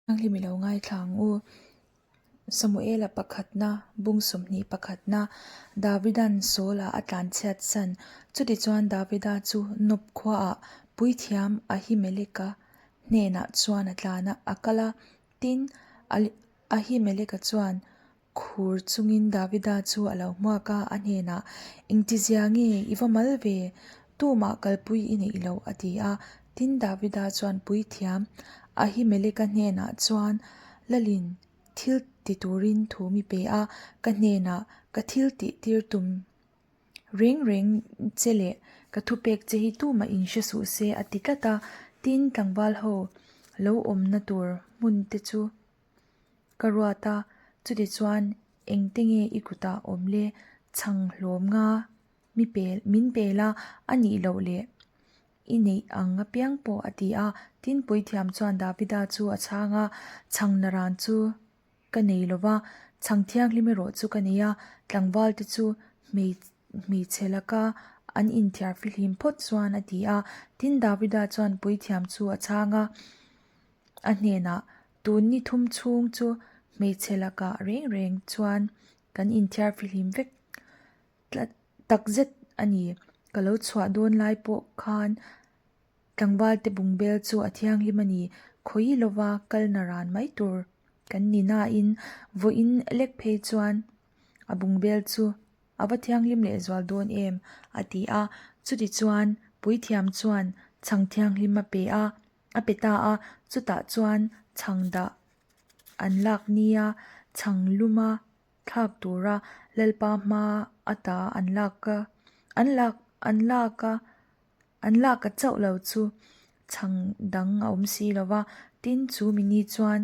Thianghlim i lo ngaithla ang u. Samuela pakhatna, bung 20 pakhatna, Davidan Saula a tlanchhiat san. Chutichuan Davida chu Nob khuaah puithiam Ahimeleka hnenah chuan a tlan a, a kal a. Tin, Ahimeleka chuan khur chungin Davida chu a lo hmuak a, a hnenah, Engtizia nge i va mal ve? Tumah kalpui i neih loh, a ti a. Tin, Davida chuan puithiam Ahimeleka hnenah chuan, Lalin thil ti turin thu mi pe a, ka hnenah ka thil tih tir tum reng reng che leh ka thupek che hi tumah in hre suh se, a ti tlat a. Tin, tlangval ho lo awmna tur hmun te chu Ka ruat a, chutichuan engte nge i kutah awm le? Chhang hlawm nga mi pe min pel a, a nih loh leh i neih ang apiang pawh a ti a. Tin, puithiam chuan Davida chu a chhang a, Chhang naran chu ka nei lo va, chhang thianghlim erawh chu ka nei a, tlangval te chu hmeichhe laka an inthiar fihlim phawt chuan a ti a. Tin, Davida chuan puithiam chu a chhang a. A hnenah, Tun ni thum chhung chu hmeichhe lakah reng reng chuan kan inthiar fihlim vek tlat takzet a ni. Ka lo chhuah dawn lai pawh khan tlangvalte bungbel chu a thianghlim a ni. Khawi lova kal na ran mai tur kan ni nain vawiin lek phei chuan a bungbel chu A va thianghlim leh zual dawn em? a ti a. Chutichuan puithiam chuan chhang thianghlim a pe a, a pe ta a. Chutah chuan chhang dah an lak nia chhang luma thlak tura Lalpa hma ata an lak a, an lak an lak a, an lak a chauh lo chu chhang dang a awm si lo va. Tin, chu mini chuan.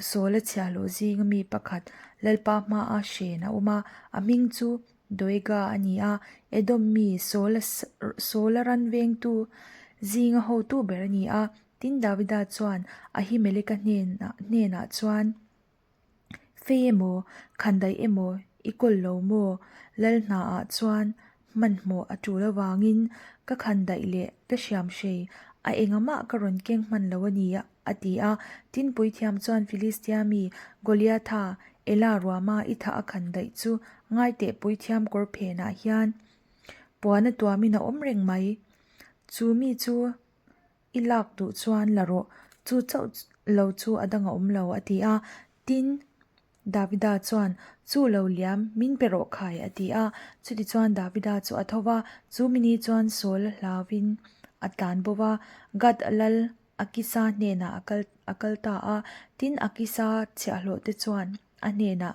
Sawl a chhiahhlawh zinga mi pakhat Lalpa hmaa hren a awm a, a hming chu Doega a ni a, Edom mi Sawl a ran vengtu zinga hotu ber a ni a. Tin, Davida chuan Ahimeleka hnenah chuan, Fei emaw, khandaih emaw i kawl lo maw? Lal hnaah chuan Hmanhmawh a tul avangin ka khandaih leh ka hriamhrei a engahmah ka rawn keng hman lo a ni, a ti a. Tin, puithiam chuan Filistia mi Goliatha, Ela ruama i thah a khandaih chu ngaiteh puithiam kawr phenah hian puan a tuamin a awm reng mai. Chu mi chu i lak duh chuan la rawh, chu chauh lo chu a dang a awm lo, a ti a. Tin, Davida chuan, Chu lo liam, min pe rawh khai, a ti a. Chutichuan Davida chu a tho va, chu mini chuan Saul a hlauvin a tlan bo va, Gad lal Akisa hnenah a kal a kal ta a. Tin, Akisa chhiahhlawhte chuan a hnenah,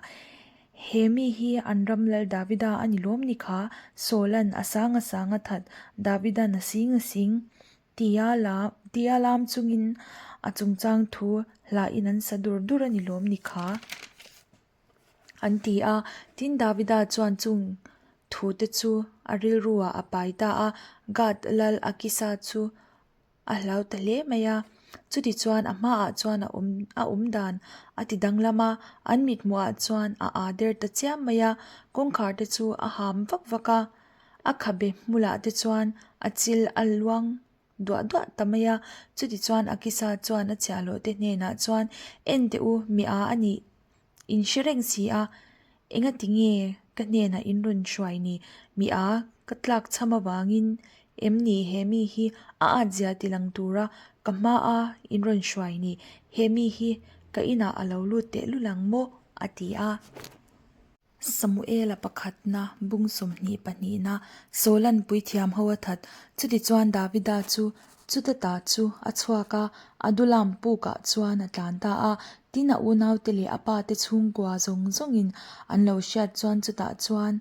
He mi hi an ram lal Davida a ni lawm ni kha? Saula'n a sang a sang a that, Davida'n a sing a sing Tia lam tia lam chungin a chungchang thu hlahin an sa dur dur a ni lawm ni kha? An ti a. Tin, Davida chuan chung thute chu a rilruah a pai ta a, Gad lal Akisa chu a hlau ta hle mai a. Chutichuan a hmaah chuan a awm a awm dan a ti danglam a, an mithmuhah chuan a aa der ta chiam mai a, kawngkhar te chu a ham vak vak a. A khabe hmulah te chuan a chil a luang duah duah ta mai a, chutichuan Akisa chuan a chhiahhlawh te hnenah chuan, En teh u, mi a a nih in hre reng si a, engati nge ka hnenah in rawn hruai ni? Mi a ka tlak chham avangin em ni he mi hi a at zia ti lang tura ka hmaa in rawn hruai ni? He mi hi ka inah a lo lut tehlul ang maw? a ti a. Samuela pakhatna, bung 22na, Saula'n puithiam ho a that. Chutichuan Davida chu chuta ta chu a chhuak a, Adulam pukah chuan a tlan ta a. Tin, a unaute leh a pate chhungkua zawng zawngin an lo hriat chuan chutah chuan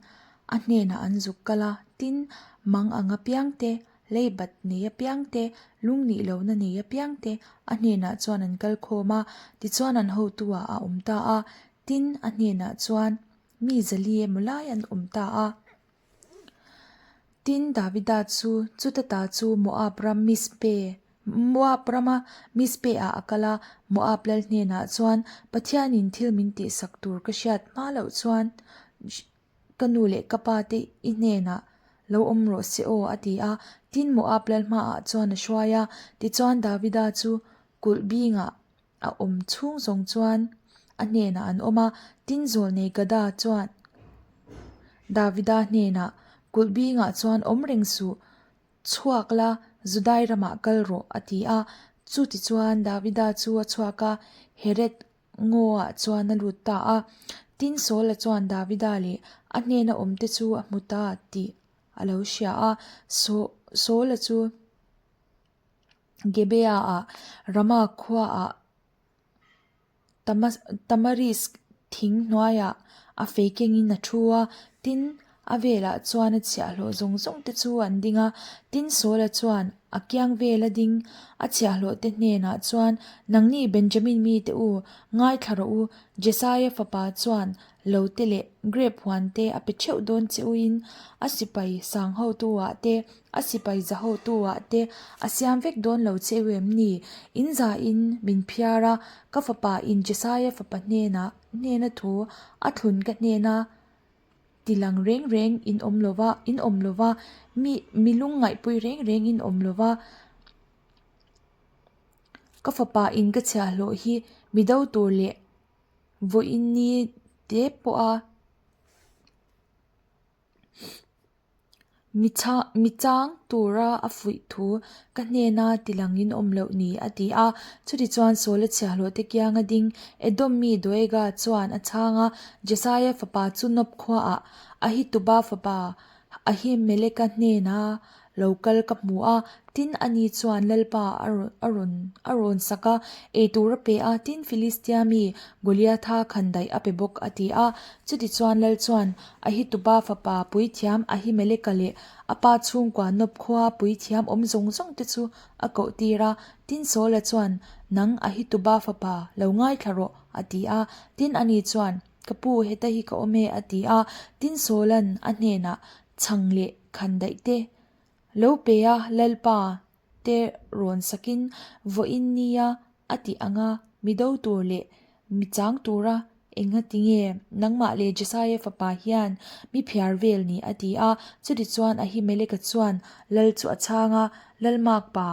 a hnenah an zuk kal a. Tin, mang ang apiangte, leibat nei apiangte, lungnih lohna nei apiangte a hnenah chuan an kal khawm a, tichuan an hotu-ah a awm ta a. Tin, a hnenah chuan mi zali emaw lai an awm ta a. Tin, Davida chu chuta ta chu Moab ram Mizpe, Moab rama Mizpe-ah a kal a, Moab lal hnenah chuan, Pathianin thil min tihsak tur ka hriat hma loh chuan ka nu leh ka pa te i hnenah lo awm rawh se aw, a ti a. Tin, Moab lal hmaah chuan a hruai a, tichuan Davida chu kulh bingah. a awm chhung zawng chuan a hnenah an awm a. Tin, zawlnei Gada chuan Davida hnenah, Kulh bingah chuan awm reng suh, chhuak la, Judai ramah kal rawh, a ti a. Chutichuan Davida chu a chhuak a, Heret Ngaw-ah chuan a lut ta a. Tin, Saula chuan Davida leh a hnena awmte chu a hmu ta tih a lo hria a. Saula chu Gibeah-ah, Rama khuaah Tamarisk thing hnuaiah a fei kengin a thu a. Tin, a velah chuan a chhiahhlawh zawng zawng te chu an ding a. Tin, Saula chuan a kiang vela ding a chhiahhlawh te hnenah chuan, Nangni Benjamin mite u, ngaithla rawh u, Jesaia fapa chuan lo te leh grep huan te a pe theuh dawn che uin a sipai sang hotu ah te, a sipai za hotu ah te a siam vek dawn lo che u em ni? In za in min phiar a, ka fapa in Jesaia fapa hnenah hnena thu a thlun ka hnena ti lang reng reng in awm lo va, in awm lo va, mi mi lungngaihpui reng reng in awm lo va. Ka fapa in ka chhiahhlawh hi mi do tur leh Vawiin ni te pawha mi chang tura a fuih thu ka hnena tilangin awm loh ni a ti a. Chutichuan Saula chhiahhlawh te kianga ding Edom mi Doega chuan a chhang a, Jesaia fapa chu Nob khuaah Ahituba fapa Ahimeleka hnena lo kal ka hmu a, tin ani chuan Lalpa a rawn a rawn sak a, eitur a pe a, tin Filistia mi Goliatha khandaih a pe bawk a ti a. Chutichuan Lal chuan Ahituba fapa puithiam Ahimeleka leh a pa chhungkua Nob khua puithiam awm zawng zawng te chu a koh tir a, tin Saula chuan, Nang Ahituba fapa, lo ngaithla rawh, a ti a, tin ani chuan, Ka pu, heta hi ka awm e, a ti a, tin Saula'n a hnenah, Chhang leh khandaih te lo pe a, Lalpa te rawn sakin vawiin nia a tih anga mi do tur leh mi chang tura engati nge nangmah leh Jesaia fapa hian mi phiar vel ni a ti a. Chutichuan Ahimeleka chuan Lal chu a chhang a, Lalmakpa,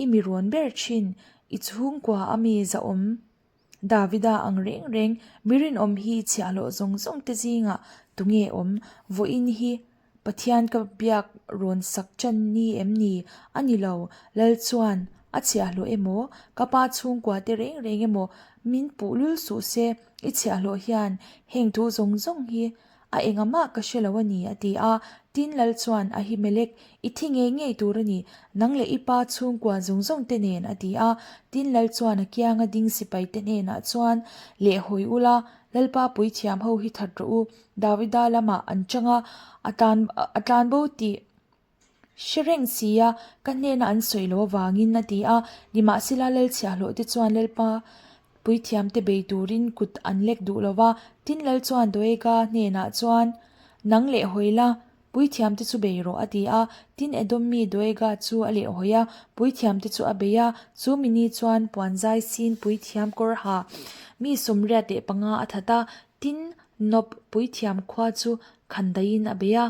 i mi rawn ber thin, i chhungkua a mi zahawm Davida ang reng reng, mi rinawm hi chhiahhlawh zawng zawng te zingah tunge awm? Vawiin hi Pathian ka biak rawn sak chan ni em ni? A ni lo, Lal chuan a chhiahhlawh emaw, ka pa chhungkua te reng reng emaw min puh lul suh se, i chhiahhlawh hian heng thu zawng zawng hi A engah mah ka hre lo a ni, a ti a. Tin, Lal chuan, Ahimelek, i thi ngei ngei tur a ni, nang leh i pa chhungkua zawng zawng te nen, a ti a. Tin, Lal chuan a kianga ding sipai te hnenah chuan, Lehhawi ula, Lalpa puithiam ho hi that rawh u, Davida lamah an chang a, a tlan a tlanbo tih Hre reng si a, ka hnena an sawi loh avangin a ti a. Nimahsela Lal chhiahhlawh te chuan Lalpa puithiamte bei turin kut an lek duh lo va. Tin, Lal chuan Doega hnenah chuan, Nang lehhawi la, puithiamte chu bei rawh a ti a. Tin, Edom mi Doega chu a lehhawi a, puithiamte chu a bei a. Chu mini chuan puanzai sin puithiam kawr ha mi 85 a that a. Tin, Nob puithiam khua chu khandaiin a bei a.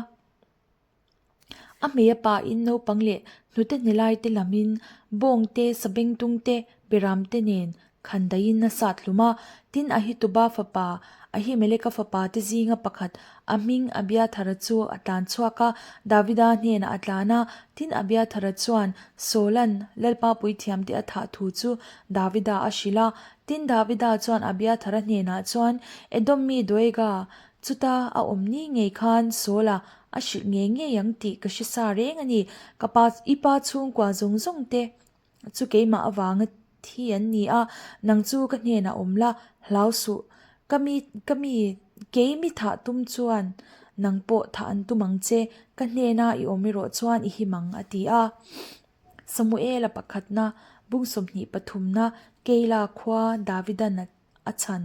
A hmei a pain naupang leh hnute hnelai te lamin bawng te, sabengtung te, beram te nen khandaiin a sat hlum a. Tin, Ahituba fapa, Ahimeleka fapa te zinga pakhat, a hming Abiathara chu a tlan chhuak a, Davida hnenah a tlan a. Tin, Abiathara chuan Saula'n Lalpa puithiamte a thah thu chu Davida a hrilh a. Tin, Davida chuan Abiathara hnenah chuan, Edom mi Doega, Chuta a awm ni ngei khan Saula a hrilh ngei ngei ang tih ka hre sa reng a ni. Ka pa, i pa chhungkua zawng zawng te chu keimah avanga thi an ni a, nang chu ka hnenah awm la, hlau suh. Ka mi, ka mi, kei mi thah tum chuan nang pawh thah an tum ang che, ka hnena i awm erawh chuan i him ang a ti a. Samuela pakhatna, bung 20 pathumna, Keila khua Davidan a chhan.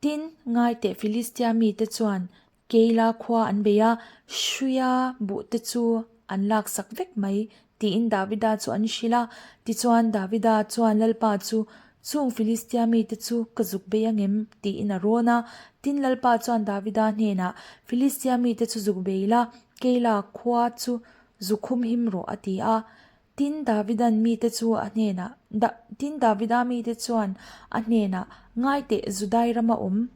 Tin, ngaiteh Filistia mite chuan Keila khua an bei a, hruia buhte chu an laksak vek mai, tiin Davida chu an hrilh a. Tichuan, Davida chuan Lalpa chu, Chung Filistia mite chu ka zuk bei angem? tiin a rawn a. Tin, Lalpa chuan Davida hnenah, Filistia mite chu zuk bei la, Keila khua chu zuk humhim rawh, a ti a. Tin, Davidan mite chu a hnenah, Tin, Davida mite chuan a hnenah, Ngai teh, Judai rama awm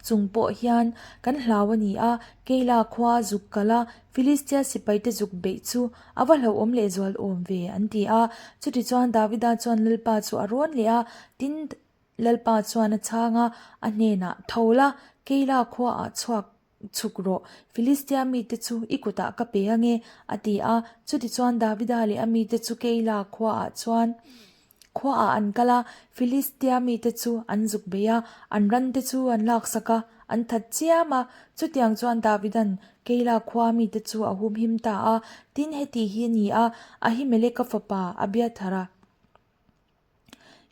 chung pawh hian kan hlau a ni a, Keila khua zuk kal a, Filistia sipaite zuk beih chu a va hlauhawm lehzual awm ve, an ti a. Chutichuan Davida chuan Lalpa chu a rawn leh a, tin, Lalpa chuan a chhang a, a hnenah, Tho la, Keila khuaah chhuak chhuk rawh, Filistia mite chu i kutah ka pe ange, a ti a. Chutichuan Davida leh a mite chu Keila khuaah chuan khuaah an kal a, Filistia mite chu an zuk bei a, an rante chu an laksak a, an that chiam a. Chutiang chuan Davida'n Keila khua mite chu a humhim ta a. Tin, heti hi a ni a, Ahimeleka fapa Abiathara.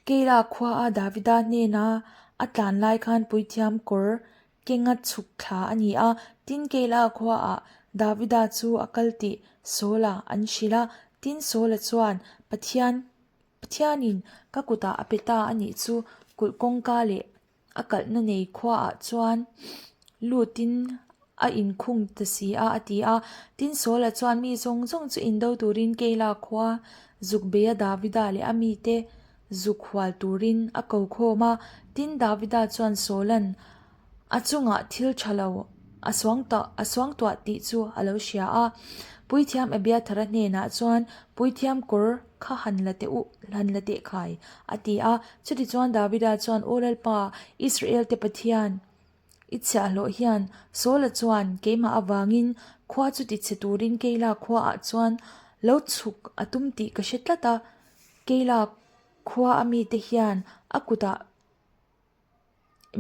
Keila khuaa Davida hnena a tlan lai khan puithiam kawr kenga chhuk thla a ni a, tin Keila khuaah Davida chu a kal tih Saula an hrilh a, tin Saula chuan Pathian Pathianin ka kutah a pe ta a nih chu kulh kawngka leh A kalhna nei khuaah chuan lutin a inkhung ta si a, a ti a. Tin, Saula chuan mi zawng zawng chu indo turin Keila khua zuk beia Davida leh a mite zuk hual turin a ko khawm a. Tin, Davida chuan Saula'n a chungah thil tha lo a suangtuah tih chu a lo hria a. Puithiam Abiathara hnenah chuan puithiam kawr kha han la teh u, han la teh khai, a ti a. Chutichuan Davida chuan, Aw Lalpa, Israel-te Pathian, i chhiahhlawh hian Saula chuan keimah avangin khua chu tichhe turin Keila khuaah chuan lo chhuk a tum tih ka hre tlat a, Keila khua a mite hian a kutah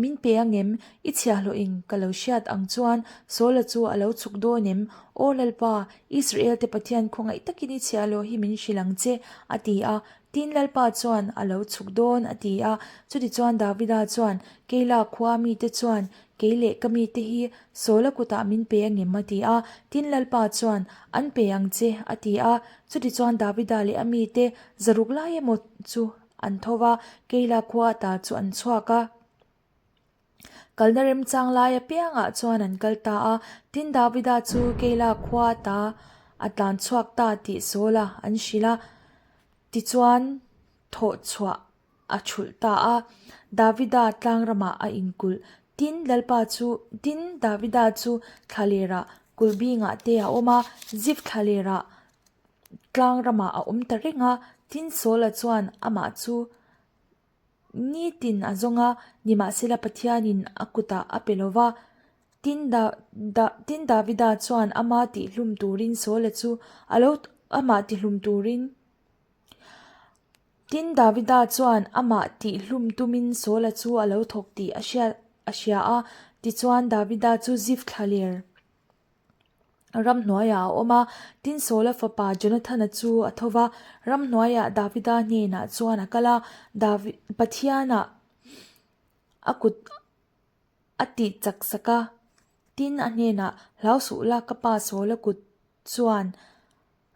Min pe ang em? I chhiahhlawhin ka lo hriat ang chuan Saula chu a lo chhuk dawn em? Aw Lalpa, Israel-te Pathian khawngaih takin i chhiahhlawh hi min hrilh ang che, a ti a. Tin, Lalpa chuan a lo chhuk dawn, a ti a. Chutichuan Davida chuan, Keila khua mite chuan kei leh ka mite hi Saula kutah min pe ang em? a ti a. Tin, Lalpa chuan, An pe ang che, a ti a. Chutichuan Davida leh a mite zaruk lai emaw chu An tho va, Keila khua ta chu an chhuak a. Kalna remchang lai apiangah chuan an kal ta a. Tin, Davida chu Keila khua ta a tlan chhuak ta tih Saula an hrilh a. Tichuan, thawh chhuah a thulh ta a. Davida tlangramah a inkulh. Tin, Lalpa chu, tin, Davida chu thlalerah kulhbingah te a awm a, Zif thlalerah Tlang ramah a awm ta reng a, tin Saula chuan amah chu nitin a zawng a, nimahsela Pathianin a kutah a pe lo va. Tin Tin Davida chuan ama tihhlum turin Saula chu a lo amah tihhlum turin Tin Davida chuan amah tihhlum tumin Saula chu a lo thawk tih a hria a hria a, tichuan Davida chu Zif thlaler Ramhnuaiah a awm a, tin Saula fapa Jonathana chu a tho va, ramhnuaiah Davida hnenah chuan a kal a, Davi Pathianah a kut a tih chak sak a, tin a hnenah, Hlau suh la, ka pa Saula kut chuan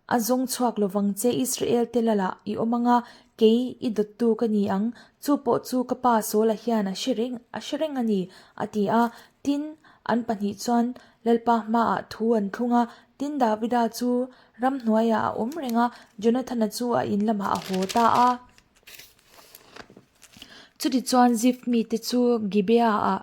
A zawng chhuak lovang che Israel te lalah i awm anga kei i dawttu ka ni ang, chu pawh chu ka pa Saula hian a hre reng a hre reng a ni, a ti a. Tin, an pahnih chuan Lalpa hmaah thu an thlung a, tin Davida chu ramhnuaiah a awm reng a, Jonathana chu a in lamah a haw ta a. Chutichuan Zif mite chu Gibeah-ah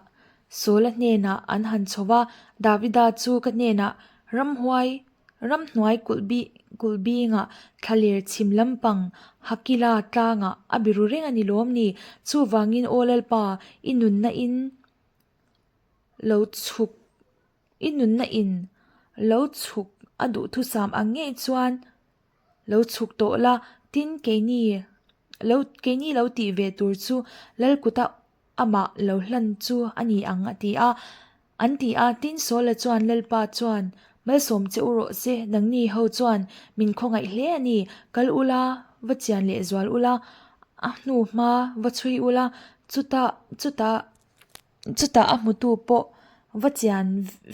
Saula hnenah an han chho va, Davida chu ka hnenah ramhuai Ramhnuai kulh bingah thlaler chhim lampang Hakila tlangah a biru reng a ni lawm ni? Chuvangin Aw Lalpa, i nunna in lo chhuk i nunna in lo chhuk a duhthusam ang ngei chuan lo chhuk tawh la, tin keini lo keini lo tih ve tur chu Lalkuta amah lo hlan chu a ni ang a ti a. An ti a, tin Saula chuan Lalpa chuan, Malsawm che u rawh se, nangni ho chuan min khawngaih hle a ni, kal ula, va chian leh zual ula, a hnu hma va chhui ula, chutah chutah chutah a hmutu pawh va chian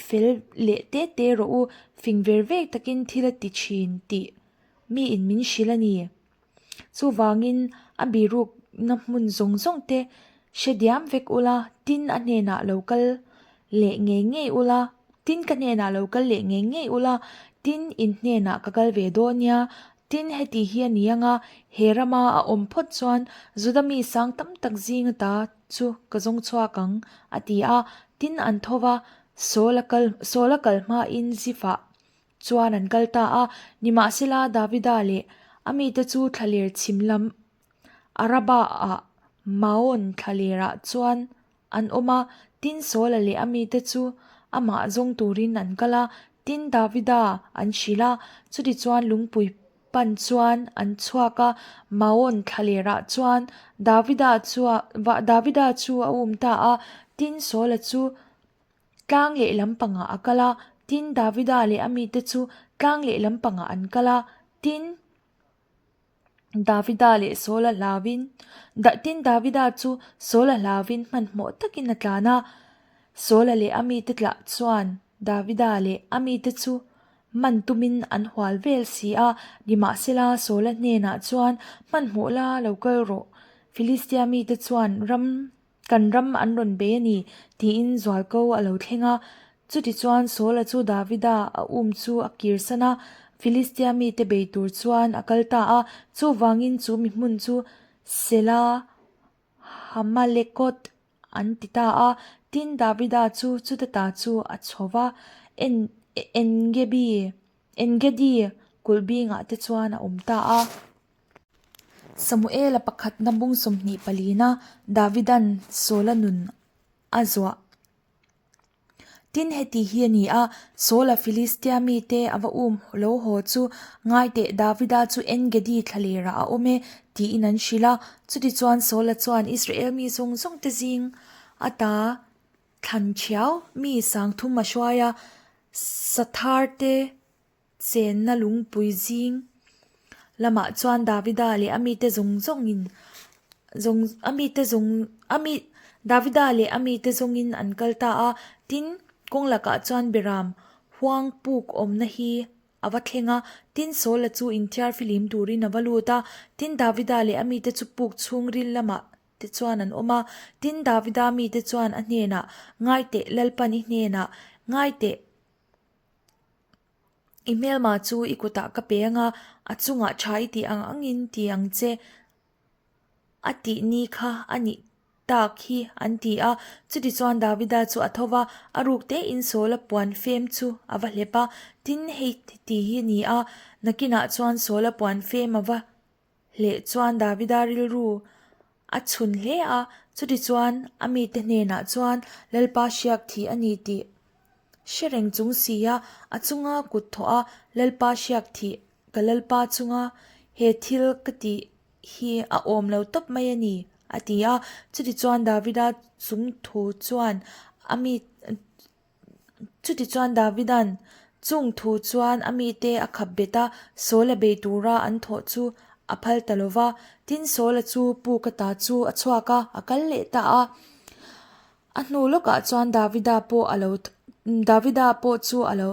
fel leh te te rawh u, fing ver vek takin thil a ti thin tih miin min hrilh a ni. Chuvangin a birukna hmun zawng zawng te hre diam vek ula, tin a hnenah lo kal leh ngei ngei ula, tin ka hnenah lo kal leh ngei ngei ula, tin in hnenah ka kal ve dawn nia. Tin, heti hi a ni ang a, he rama a awm phawt chuan Juda mi sang tam tak zing ata chu ka zawng chhuak ang, a ti a. Tin, an tho va, Saul a kal, Saul a kal hmain Zifah chuan an kal ta a. Nimahsela, Davida leh a mite chu thlaler chhim lam Araba-ah Maon thlalerah chuan an awm a, tin Saula leh a mite chu amah zawng turin an kal a, tin Davida an hrilh a, chutichuan lungpui pan chuan an chhuak a, Maon thlalerah chuan Davida chua Davida chu a um ta a, tin Saula chu tlang lehlam pangah a kal a, tin Davida leh a mite chu tlang lehlam pangah an kal a, tin. Davida leh Saula hlauvin Tin Davida chu Saula hlauvin hmanhmawh takin a tlan a. Saula leh a mite tlah chuan Davida leh a mite chu man tumin an hual vel si a. Nimahsela Saula hnenah chuan, Hmanhmawh la, lo kal rawh. Filistia mite chuan ram Kan ram an rawn bei a ni, tiin zualko a lo thleng a. Chutichuan Saula chu Davida a um chu a kirsan a, Filistia mite bei tur chuan a kal ta a. Chuvangin chu mi hmun chu Sela Hamalekot an ti ta a. Tin, Davida chu chuta ta chu a chho va, En-Engebi, Engedi kulhbingah te chuan a awm ta a. Samuela pakhatna bung 20 palina Davidan Saula nun a zuah. Tin heti hi a ni a, Saula Filistia mite a va um lo haw chu ngai teh Davida chu En-gedi thlalerah a awm e tiin an hrilh a. Chutichuan Saula chuan Israel mi zawng zawng te zing ata thlan thiau mi sangthum a hruai a, Sathar te Chenna lungpui zing lamah chuan Davida leh a mite zawng zawngin zawng a mite zawng a mi Davida leh a mite zawngin an kal ta a, tin kawng lakah chuan Beram huang puk awmna hi a va thleng a, tin Saula chu inthiar filim turin a va lut a, tin Davida leh a mite chu puk chhungril lamah te chuan an awm a, tin Davida mite chuan a hnenah, Ngaiteh Lalpan i hnenah, Ngaiteh. I hmelma chu i kutah ka pe ang a, a chungah tha i tih ang angin ti ang che a tih ni kha a nih tak hi an ti a. Chutichuan Davida chu a tho va, a ruk tein Saula puan fem chu a va hlep a, tin hei ti hi a ni a, nakinah chuan Saula puan fem a va hleh chuan Davida rilru a chhun hle a, chutichuan a mite hnenah chuan Lalpa hriak thih a ni tih hre reng chung si a, a chunga kut thawh a, Lalpa hriak thih ka Lalpa chunga he thil ka tih hi a awm lo tawp mai a ni, a ti a. Chutichuan Davida chung thu chuan a mi. Chutichuan Davida'n chung thu chuan a mite a khap bet a, Saula bei tura an thawh chu a phal ta lo va. Tin, Saula chu puk ata chu a chhuak a, a kal leh ta a. A hnu lawkah chuan Davida pawh a lo Davida pawh chu a lo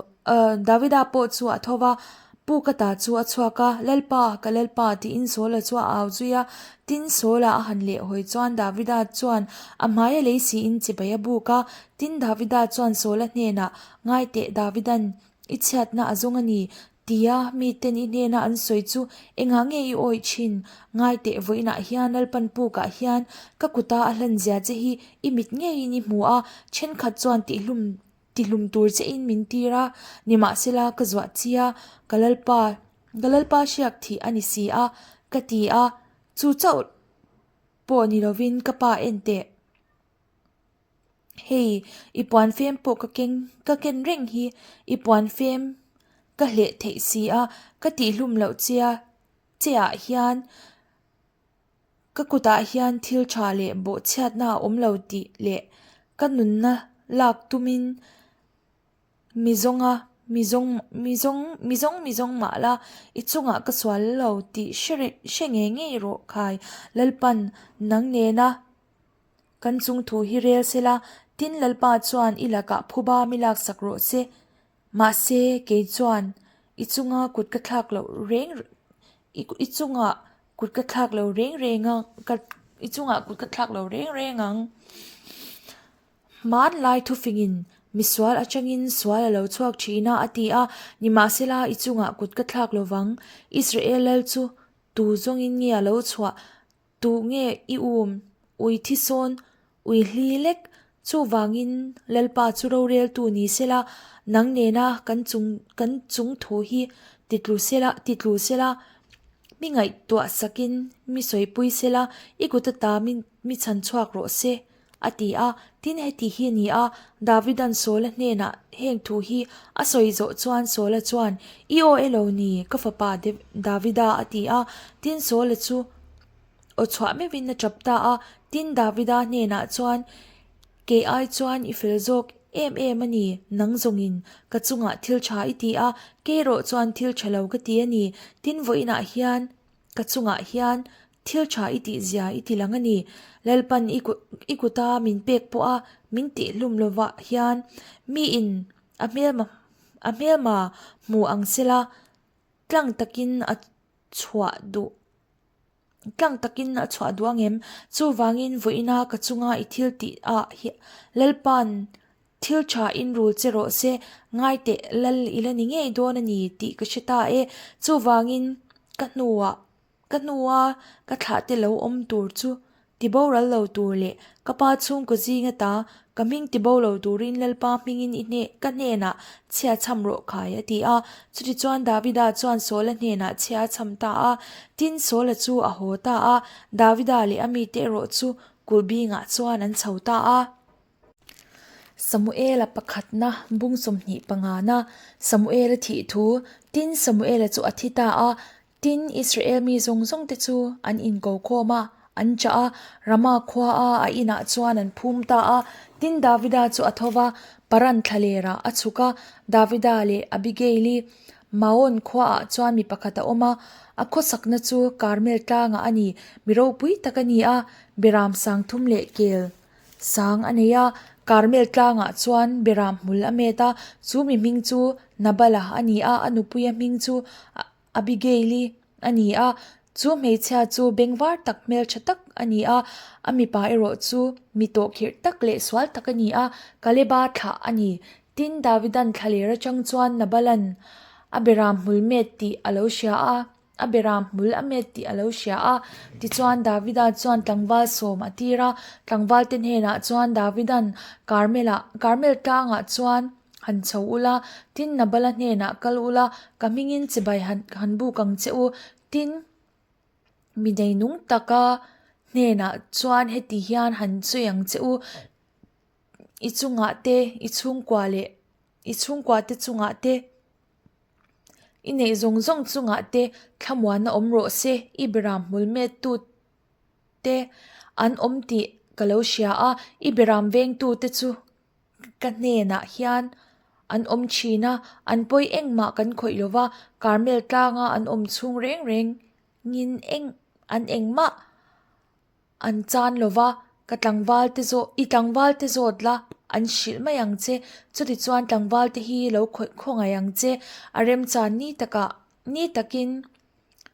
Davida pawh chu a tho va, Puk ata chu a chhuak a, Lalpa, ka Lalpa, tiin Saula chu a au zui a. Tin, Saula a han lehhawi chuan Davida chuan a hmaia lei siin chibai a buk a. Tin, Davida chuan Saula hnenah, Ngai teh, Davidan i chhiatna a zawng a ni, tia miten i hnena an sawi chu engah nge i awih thin? Ngai teh, vawiinah hian Lalpan pukah hian ka kuta a hlanzia che hi i mit ngeiin i hmu a, thenkhat chuan tihlum Tihlum tur che in min tir a, nimahsela ka zuah chi a, ka Lalpa, ka Lalpa hriak thih a ni si a, ka ti a, chu chauh pawh ni lovin ka pa en teh. Hei, i puan fem pawh ka keng, ka ken reng hi, i puan fem ka hleh theih si a, ka tihlum loh chia che ah hian Ka kutah hian thil tha leh bawhchhiatna a awm lo tih leh ka nunna lak tumin mi zawnga mi zawng mi zawng mi zawng mi zawng mah la i chungah ka sual lo tih hre hre ngei ngei rawh khai Lalpan nang nena kan chung thu hi rel sela tin Lalpa chuan i lakah phuba mi laksak rawh se. Mahse, kei chuan i chunga kut ka thlak loh reng i chungah kut ka thlak lo reng reng ang ka i chungah kut ka thlak lo reng reng ang. Hmanlai thufingin Misual atangin sual a lo chhuak thin a, a ti a. Nimahsela, i chungah kut ka thlak lo vang. Israel lal chu tu zawngin nge a lo chhuah? Tu nge i um? Ui thi sawn, ui hli lek. Chuvangin Lalpa chu roreltu ni sela, nang nena kan chung kan chung thu hi titlu sela titlu sela, mi ngaihtuah sakin mi sawipui sela, i kut ata mi mi chhan chhuak rawh se. A ti a, tin heti hi a ni a, Davida'n Saula hnenah heng thu hi a sawi zawh chuan Saula chuan, I aw e lo ni, ka fapa Davida, a ti a, tin Saula chu aw chhuah meuhin a tap ta a, tin Davida hnenah chuan, Kei ai chuan i fel zawk em em a ni, nang zawngin ka chungah thil tha i ti a, kei erawh chuan thil tha lo ka ti a ni, tin vawiinah hian Ka chungah hian thil tha i tih zia i ti lang a ni. Lalpan i kut i kuta min pek pawha min tih hlum lovah hian miin a hmelma a hmelma hmu ang sela tlang takin a chhuah duh tlang takin a chhuah duh ang em? Chuvangin vawiina ka chunga i thil tih ah Lalpan Thil tha in rul che rawh se, ngai teh lal i la ni ngei dawn a ni tih ka hre ta e. Chuvangin ka hnuah ka hnua ka thlah te lo awm tur chu ti boral lo tur leh ka pa chhungkaw zing ata ka hming ti bo lo turin Lalpa hmingin i hne ka hnenah chhia chham rawh khai a ti a. Chutichuan Davida chuan Saula hnenah chhia a chham ta a. Tin, Saula chu a haw ta a, Davida leh a mite erawh chu kulh bingah chuan an chho ta a. Samuela pakhatna bung 25na Samuela thih thu, Tin, Samuela chu a thi ta a, tin, Israel mi zawng zawng te chu an inko khawm a, an chah a, Rama khua a a inah chuan an phum ta a. Tin, Davida chu a tho va, Paran thlalerah a chhuk a, Davida leh Abigaili Maon khuaah chuan mi pakhat a awm a, a khawsakna chu Karmel tlangah a ni, mi ropui tak a ni a, Beram sangthum leh kel. Sang a nei a, Karmel tlangah chuan Beram hmul a met a, chu mi hming chu Nabala a ni a, a nupuia hming chu Abigaili a ni a, chu hmeichhia chu bengvar tak hmeltha tak a ni a, a mipa erawh chu mi tawhkhirh tak leh sual tak a ni a, Kaleba thlah a ni. Tin, Davidan thlaler atang chuan Nabalan a Beram hmul met tih a lo hria a. A beram hmul a met tih a lo hria a. Tichuan, Davida chuan tlangval sawm a tir a. Tlangvalte hnenah chuan Davida'n Karmel-ah, Karmel tlangah chuan han chho ula, tin Nabala hnenah kal ula, ka hmingin chibai han han buk ang che u. Tin, mi neinung taka hnenah chuan heti hian han sawi ang che u, I chungah te, i chhungkua leh i chhungkua te chungah te, I neih zawng zawng chungah te thlamuanna awm rawh se, i beram hmul met tu te an awm tih ka lo hria a, i beram veng tu te chu ka hnenah hian an awm thin a, an pawi engmah kan khawih lo va, Karmel tlanga an awm chhung reng reng ngin eng an engmah. An chan lo va, ka tlangval te zawh, i tlangval te zawt la, an hrilh mai ang che. Chutichuan tlangval te hi lo khawih khawngaih ang che. A remchan ni takah, ni takin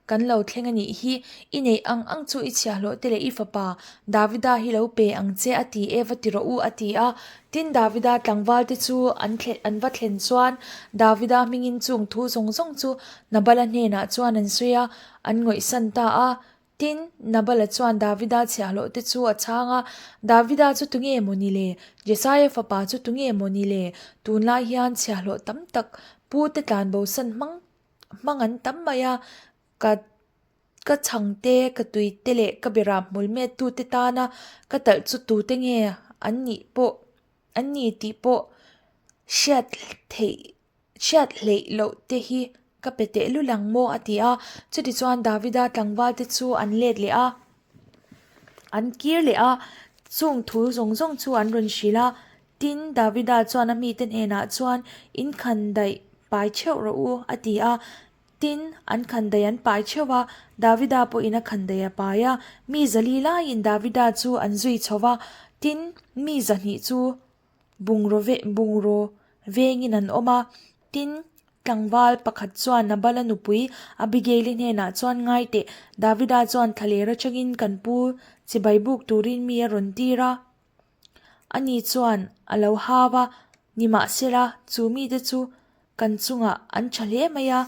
kan lo thleng a nih hi. I neih ang ang chu i chhiahhlawh te leh i fapa Davida hi lo pe ang che a ti e va ti rawh u a ti a. Tin Davida tlangval te chu an thle, an va thlen chuan Davida hmingin chung thu zawng zawng chu Nabala hnenah chuan an sawi a, an ngawihsan ta a. Tin, Nabala chuan Davida chhiahhlawh te chu a chhang a, Davida chu tunge maw ni le? Jesaia fapa chu tunge maw ni le? Tunlai hian chhiahhlawh tam tak pu te tlanbosan hmang hmang an tam mai a, ka ka chhang te, ka tui te leh ka beram hmul met tu te tana ka talh chu tute nge an nih pawh an ni tih pawh hriat theih Chhiat hleih loh te hi ka pe teh lul ang maw? a ti a. Chutichuan Davida tlangval te chu an let leh a, an kir leh a, chung thu zawng zawng chu an rawn hrilh a. Tin, Davida chuan a mite hnenah chuan, In khan daih pai theuh rawh u, a ti a. Tin, an khan daih an pai theuh a, Davida pawhin a khan daih a pai a. Mi zali laiin Davida chu an zui chho va, tin, mi zahnih chu Bungraw ve bungraw vengin an awm a, tin, tlangval pakhat chuan Nabala nupui Abigail-i hnenah chuan ngai teh, Davida chuan thlaler atangin kan pu chibai buk turin mi a rawn tir a. Ani chuan a lo hau a. Nimahsela, chu mite chu kan chungah an tha hle mai a.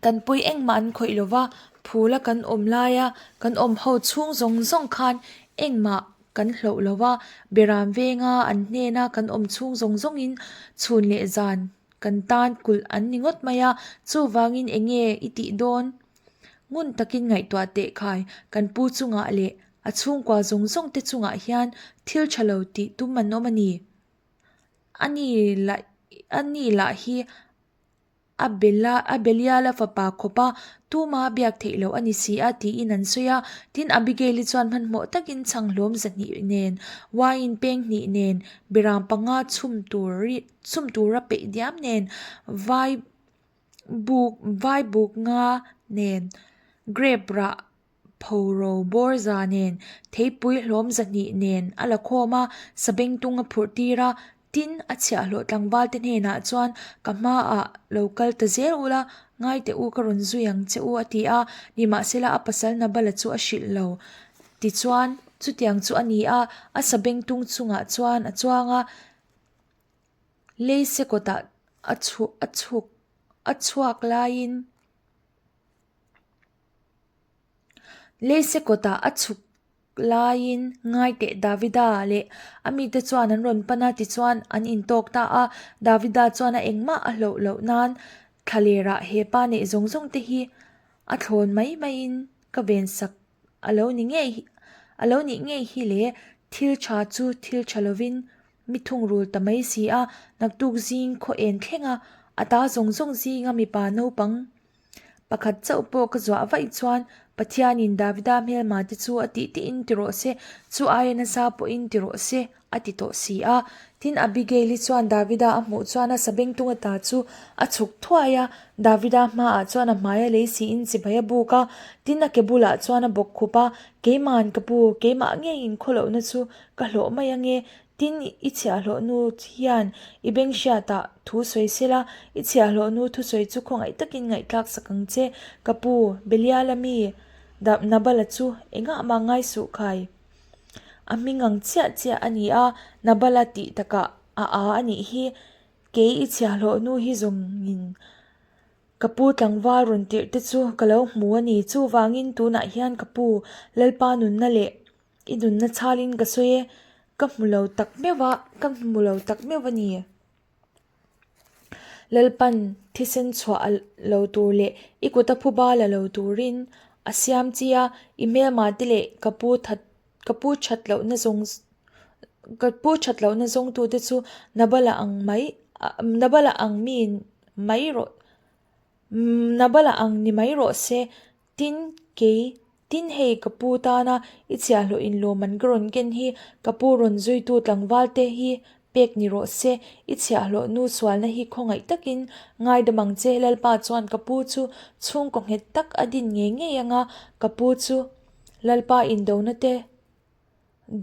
Kan pawi engmah an khawih lo va, phula kan awm laia kan awm ho chhung zawng zawng khan engmah kan hloh lo va, Beram venga an hnena kan awm chhung zawng zawngin chhun leh zan kan tan kulh an ni ngawt mai a, chuvangin eng nge i tih dawn? Ngun takin ngaihtuah teh khai, kan pu chungah leh a chhungkua zawng zawng te chungah hian thil tha lo tih tum an awm a ni. A ni lah a ni lah hi A Bela a Beliala fapa khawp a, tuma biak theih loh a ni si a, tiin an sawi a. Tin, Abigail-i chuan hmanhmawh takin chhanghlawm 200 nen, wine peng hnih nen, beram panga chhum tur chhum tura peih diam nen, vai buk vai buk nga nen, grape rah phoro bawr za nen, theipui hlawm 200 nen a la khawm a, sabengtung a phurh tir a. Tin, a chhiahhlawh tlangval te hnenah chuan, Ka hmaah lo kal ta zel ula, ngai teh u ka rawn zui ang che u a ti a. Nimahsela a pasal Nabala chu a hrilh lo. Tichuan, chutiang chu a ni a, a sabengtung chungah chuan a chuang a, leise kawtah a chhuak a chhuk a chhuak laiin, Leise kawtah a chhuk laiin ngaiteh Davida leh a mite chuan an rawn pan a, tichuan an intawk ta a. Davida chuan a engmah a hloh loh nan thlalerah he pa neih zawng zawng te hi a thlawn mai maiin ka vensak a lo ni ngei a lo nih ngei hi le, thil tha chu thil tha lovin mi thungrul ta mai si a, naktuk zing khaw en thleng a, a ta zawng zawng zinga mipa naupang Pakhat chauh pawh ka zuah vaih chuan Pathianin Davida hmelma te chu a tih tihin ti rawh se, chu aia nasa pawhin ti rawh se, a ti tawh si a. Tin, Abigail-i chuan Davida a hmuh chuan a sabengtung ata chu a chhuk thuai a, Davida hmaah chuan a hmai a lei siin chibai a buk a, tin a ke bulah chuan a bawk khup a, Keima'n ka pu, keimah ngeiin khawlohna chu ka hlawh mai ange, Tin, i chhiahhlawh nu hian i beng hriatah thu sawi sela, i chhiahhlawh nu thusawi chu khawngaih takin ngaihthlak sak ang che. Ka pu, Beliala mi Nabala chu engah mah ngai suh khai. A hming ang chiah chiah a ni a, Nabala tih takah a â a nih hi. Kei i chhiahhlawh nu hi zawngin ka pu tlangval rawn tirh te chu ka lo hmu a ni. Chuvangin tunah hian ka pu, Lalpa nunna leh I nunna chhalin ka sawi e, ka hmu lo tak meuh a, ka hmu lo tak meuh a ni. Lalpan thisen chhuah a lo tur leh i kuta phuba la lo turin a siam chi a, i hmelma te leh ka pu that ka pu that lohna zawng ka pu that lohna zawngtute chu Nabala ang mai Nabala ang mi mai rawh Nabala ang ni mai rawh se. Tin, kei, tin hei ka pu tana i chhiahhlawh inlawm an ka rawn ken hi ka pu rawn zuitu tlangval te hi pek ni rawh se, i chhiahhlawh nu sualna hi khawngaih takin ngaidam ang che Lalpa chuan ka pu chu chhungkaw nghet tak a din ngei ngei anga ka pu chu Lalpa indona te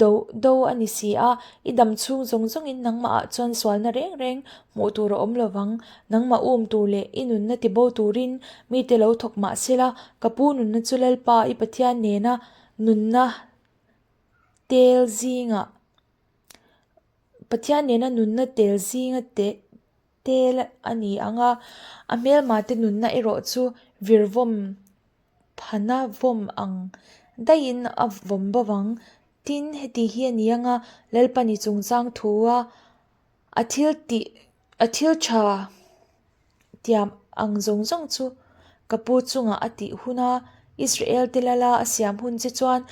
Do do a ni si a, i dam chhung zawng zawngin nangmahah chuan sualna reng reng hmuh tur a awm lo vang. Nangmah um tur leh i nunna tibo turin mite lo thawk mah sela, ka pu nunna chu Lalpa i Pathian nena nunna tel zingah Pathian nena nunna tel zinga teh tel a ni ang a, a hmelmate nunna erawh chu virvawm Phana vawm ang daihin a vawm bo ang. Tin, heti hi a ni ang a, Lalpani chungchang thua a thil tih a thil tha tiam ang zawng zawng chu ka pu chungah a tih hun a, Israel te lala a siam hun che chuan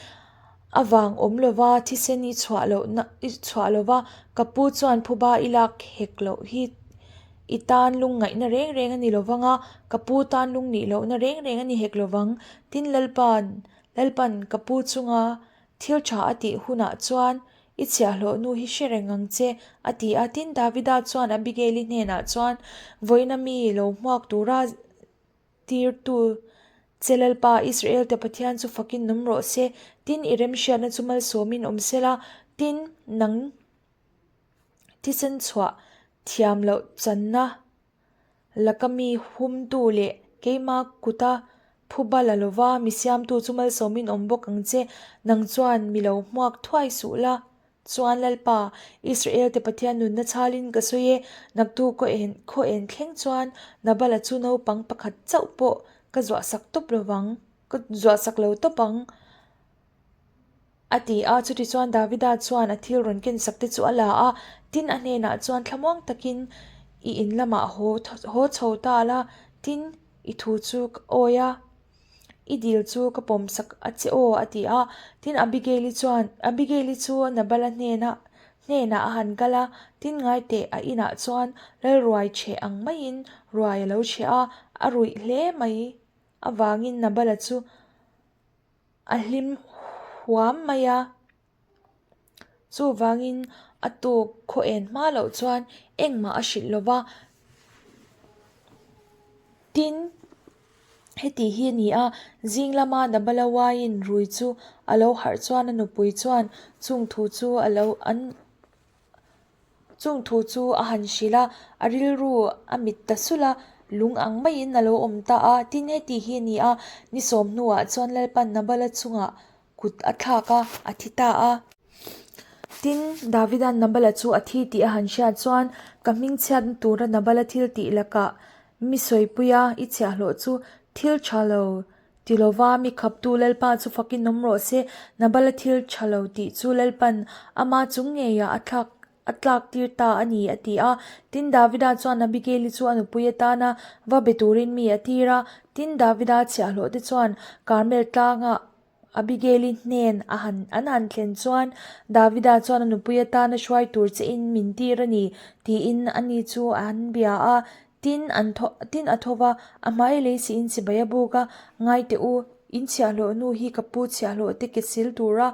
a vang awm lova thisen i chhuah lohna i chhuah lova ka pu chuan phuba i lak hek loh hi I tan lungngaihna reng reng a ni lo vang a, ka pu tan lungnih lohna reng reng a ni hek lo vang. Tin, Lalpa'n, Lalpa'n ka pu chunga thil tha a tih hunah chuan i chhiahhlawh nu hi hre reng ang che, a ti a. Tin, Davida chuan Abigail-i hnenah chuan, Vawiina mi lo hmuak tura tirtu che Lalpa, Israel-te Pathian chu fakin awm rawh se. Tin, i remhriatna chu malsawmin awm sela. Tin, nang. Thisen chhuah thiam loh channa laka mi humtu leh keima kuta phuba la lova mi siamtu chu malsawmin awm bawk ang che, nang chuan mi lo hmuak thuai suh la. Chuan Lalpa, Israel-te Pathian nunna chhalin ka sawi e, naktuk khaw en khaw en thleng chuan Nabala chu naupang pakhat chauh pawh ka zuahsak tawp lo vang, ka zuahsak lo tawp ang, a ti a. Chutichuan Davida chuan a thil rawn kensak te chu a la a, tin a hnenah chuan thlamuang takin i in lamah haw haw chho ta la, tin i thu chu ka awi a. I dil chu ka pawmsak a che aw, a ti a. Tin, Abigail-i chuan, Abigail-i chu Nabala hnena hnenah a han kal a, tin ngai teh a inah chuan lal ruai cheh ang maiin ruai a lo cheh a, a ruih hle mai avangin Nabala chu a hlim huam mai a. Chuvangin a tuk khaw en hma loh chuan engmah a hrilh lo va. Tin, heti hi a ni a, zing lama Nabala uaiin rui chu a lo harh chuan a nupui chuan chung thu chu a lo an Chung thu chu a han hrilh a, a rilru a mit ta sulh a, lung ang maiin a lo awm ta a. Tin, heti hi a ni a, ni sawm hnuah chuan Lalpan Nabala chungah kut a thlak a, a thi ta a. Tin, Davida'n Nabala chu a thi tih a han hriat chuan, Ka hmingchhiatna tura Nabala thil tih lakah mi sawipuia i chhiahhlawh chu thil tha lo Ti lova mi khaptu Lalpa chu fakin awm rawh se, Nabala thil tha lo tih chu Lalpan ama chung ngeiah a thlak a tlak tir ta a ni, a ti a. Tin, Davida chuan Abigail-i chu a nupui atana va be turin mi a tir a. Tin, Davida chhiahhlawh te chuan Karmel tlanga Abigail-i hnen a han an han thlen chuan Davida chuan a nupui atana hruai tur che in min tir a ni, tiin ani chu an bia a. Tin, an tho, tin a tho va, a hmai lei siin chibai a buk a, Ngai teh u, in chhiahhlawh nu hi ka pu chhiahhlawh te ke sil tura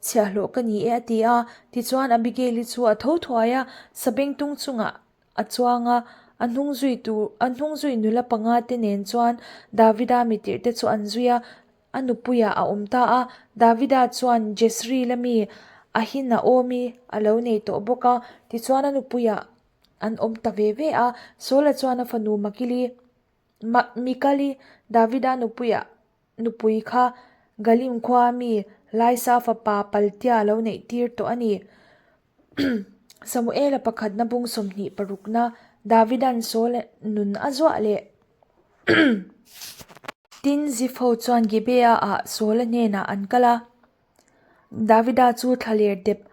chhiahhlawh ka ni e, a ti a. Tichuan, Abigail-i chu a tho thuai a, sabengtung chungah a chuang a, a hnung zui tur, a hnung zui nula panga te nen chuan Davida mitirh te chu an zui a, a nupuiah a awm ta a. Davida chuan Jezreel-a mi Ahinaomi a lo nei tawh bawk a, tichuan a nupuiah An awm ta ve ve a, Saula chuan a fanu Makili, Mikali, Davida nupuia nupui kha Galim khua mi Laisa fapa Paltia a lo neih tir tawh a ni. Samuela pakhatna bung 20 parukna Davida'n Saula nun a zuah leh. Tin, Ziph ho chuan Gibeah-ah Saula hnenah an kal a. Davida chu thlaler dep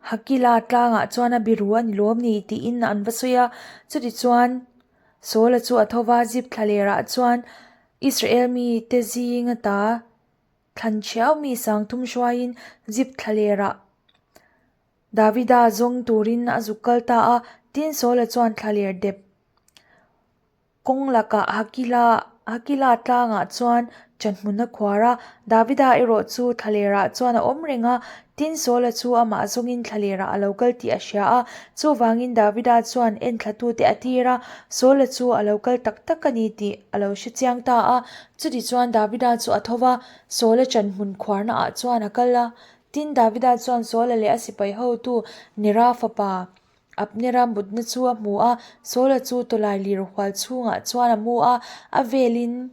Hakila tlangah chuan a biru a ni lawm ni tiin an va sawi a. Chutichuan Saula chu a tho va, Zip thlalerah chuan Israel mite zing ata thlan thiau mi sangthum hruaiin Zip thlalerah Davida zawng turin a zuk kal ta a. Tin, Saula chuan thlaler dep Kawng lakah Hakila Hakila tlangah chuan chanhmun a khuar a, Davida erawh chu thlalerah chuan a awm reng a, tin Saula chu amah zawngin thlalerah a lo kal tih a hria a. Chuvangin Davida chuan enthlatute a tir a, Saula chu a lo kal tak tak a ni tih a lo hre chiang ta a. Chutichuan Davida chu a tho va, Saula chanhmun khuarnaah chuan a kal a. Tin Davida chuan Saula leh a sipai hotu Nera fapa Abnera mutna chu a hmu a, Saula chu tawlai lir hual chhungah chuan a mu a, a velin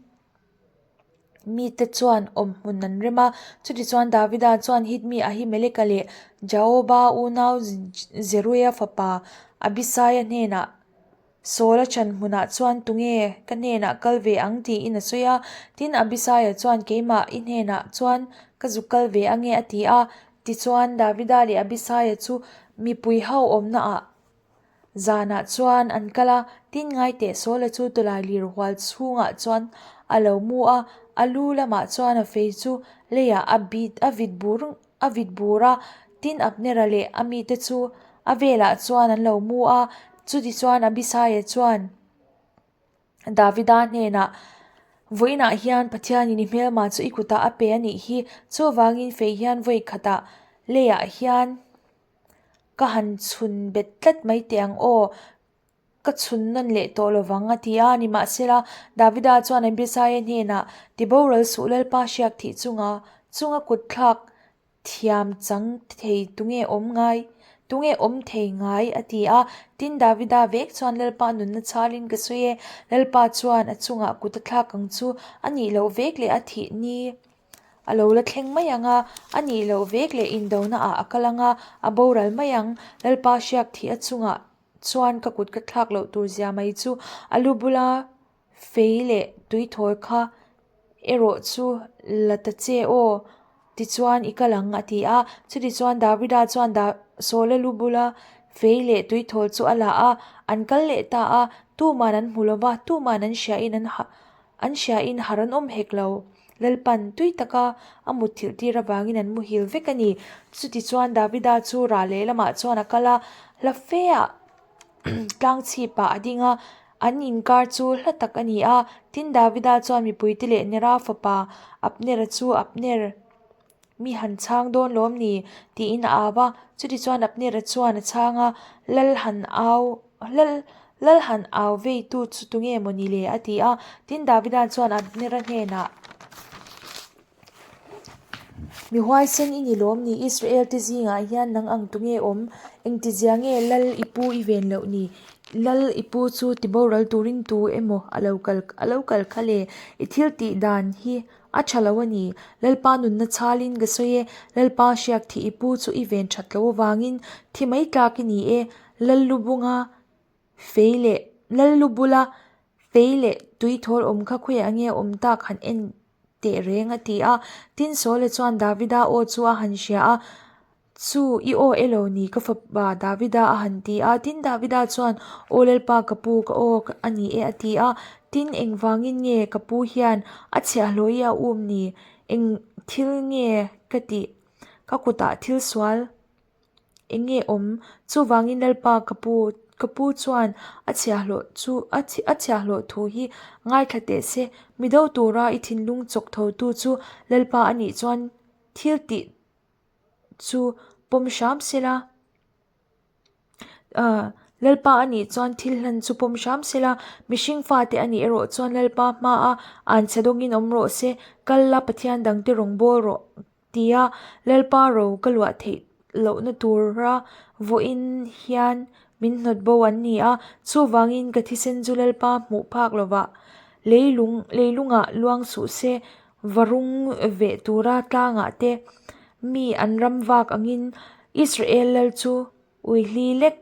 mite chuan awmhmun an rem a. Chutichuan Davida chuan Hitmi Ahimeleka leh Jaoba unau Zeruia fapa Abisaia hnenah, Saula chan hmunah chuan tunge ka hnenah kal ve ang tiin a sawi a. Tin, Abisaia chuan, Keimah i hnenah chuan ka zuk kal ve ange a ti a. Tichuan, Davida leh Abisaia chu mipui ho awmnaah zanah chuan an kal a, tin ngai teh Saula chu tawlai lir hual chhungah chuan a lo mu a, a lu lamah chuan a fei chu leiah a bit a vit bur a vit bur a, tin Abnera leh a mite chu a velah chuan an lo mu a, chutichuan Abisaia chuan. Davida hnenah, Vawiinah hian Pathianin i hmelma chu i kutah a pe a nih hi, chuvangin fei hian vawi khatah leiah hian ka han chhun bet tlat mai teh ang aw, ka chhun nawn leh tawh lovang a ti a. Nimahsela, Davida chuan Abisaia hnenah, Tiboral suh Lalpa hriak thih chunga chunga kut thlak Thiam chang thei tunge awm ngai? Tunge awm thei ngai? a ti a. Tin, Davida vek chuan Lalpa nunna chhalin ka sawi e. Lalpa chuan a chungah kut a thlak ang chu a nih loh vek leh a thih ni. a lo la thleng mai ang a, a nih loh vek leh indonaah a kal ang a, a boral mai ang. Lalpa hriak thih a chungah chuan ka kut ka thlak loh tur zia mai chu a lu bula fei leh tuithawl kha erawh chu la ta che aw, tichuan i kal ang a ti a. Chutichuan Davida chuan Saula lu bula fei leh tuithawl chu a la a, an kal leh ta a, tuman an hmu lo va, tuman an hriain an An hriain har an awm hek lo. Lalpan tui taka a mutthilh tir avangin an muhil vek a ni. Chutichuan Davida chu rah lehlamah chuan a kal a, hla feah tlang chhipah a ding a, an inkar chu hla tak a ni a. Tin, Davida chuan mipuite leh Nera fapa Abnera chu Abner mi han chhang dawn lawm ni? tiin a au a. Chutichuan Abnera chuan a chhang a, Lal han au, Lal, Lal han au veitu chu tunge maw ni le? a ti a. Tin, Davida chuan Abnera hnenah, Mi huaisen i ni lawm ni? Israel te zingah hian nang ang tunge awm? Engtizia nge Lal i pu i ven loh ni? Lal i pu chu tiboral turin tu emaw a lo kal, a lo kal kha le? I thil tih dan hi A tha lo a ni. Lalpa nunna chhalin ka sawi e, Lalpa hriak thih i pu chu i ven that lo avangin thi mai tlak i ni e, Lallubunga fei leh Lallubula fei leh tuithawl awm kha khawiah nge awm tak han en teh reng a ti a. Tin Saula chuan Davida aw chu a han hria a, Chu i aw elo ni ka fapa Davida a han ti a, tin Davida chuan Aw Lalpa ka pu ka aw a ni e a ti a, tin engvangin nge ka pu hian a chhiahhlawh i a um ni, eng thil nge ka tih ka kutah thil sual eng nge awm, chuvangin Lalpa ka pu ka pu chuan a chhiahhlawh chu a chhiahhlawh thu hi ngaithla teh se, mi do tura i thinlung chawk tho tu chu Lalpa a nih chuan thil tih chu pawm hram sela ahh Lalpa a nih chuan thil hlan chu pawm hram sela mihring fate a nih erawh chuan Lalpa hmaa anchhe dawngin awm rawh se kal la Pathian dangte rawn bawl rawh tia Lalpa ro ka luah theih lohna tura vawiin hian min hnawt bo an ni a chuvangin ka thisen chu Lalpa hmuh phak lovah leilung leilungah luang suh se Varung veh tura tlangah te mi an ram vak angin Israel lal chu uihli lek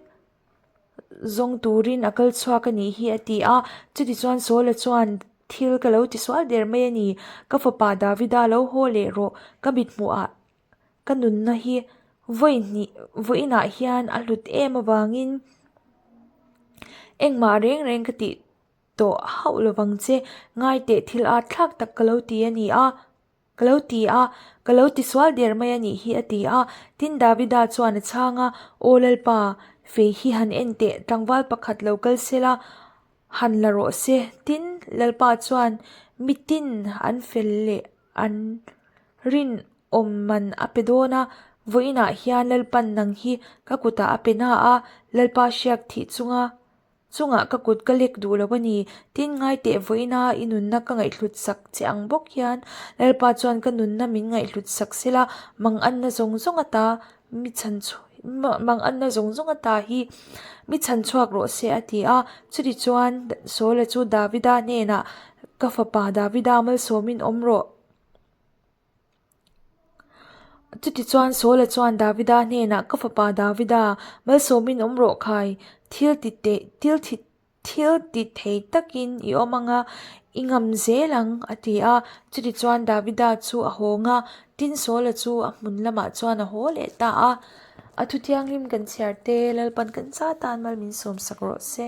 zawng turin a kal chhuak a nih hi a ti a. Chutichuan Saula chuan thil ka lo tisual der mai a ni, ka fapa Davida lo haw leh rawh, ka mithmuhah ka nunna hi vawi hnih vawiinah hian a hlut em avangin engmah reng reng ka tih tawh hauh lovang che, ngai teh thil at thlak tak ka lo ti a ni a, ka lo ti a, ka lo ti sual der mai a nih hi a ti a. Tin Davida chuan a chhang a, Aw Lalpa, fei hi han en teh, tlangval pakhat lo kal sela, han la rawh se. Tin Lalpa chuan mitin an fel leh an rinawm man a pe dawn a, vawiinah hian Lalpan nang hi ka kutah a pe na a, Lalpa hriak thih chunga Chungah ka kut ka lek duh lo a ni. Tin, ngai teh vawiina i nunna ka ngaihhlut sak che ang bawk hian Lalpa chuan ka nunna min ngaihhlut sak sela, manganna zawng zawng ata mi chhan manganna zawng zawng ata hi mi chhan chhuak rawh se a ti a. Chutichuan Saula chu Davida hnenah, Ka fapa Davida malsawmin awm rawh. Chutichuan Saula chuan Davida hnenah, Ka fapa Davida, malsawmin awm rawh khai, thil ti teh thil thi thil ti thei takin i awm ang a, i ngam zel ang, a ti a. Chutichuan Davida chu a hawng a, tin Saula chu a hmun lamah chuan a haw leh ta a. A thu thianghlim kan chhiar te, Lalpan kan za tan mal min sawmsak rawh se.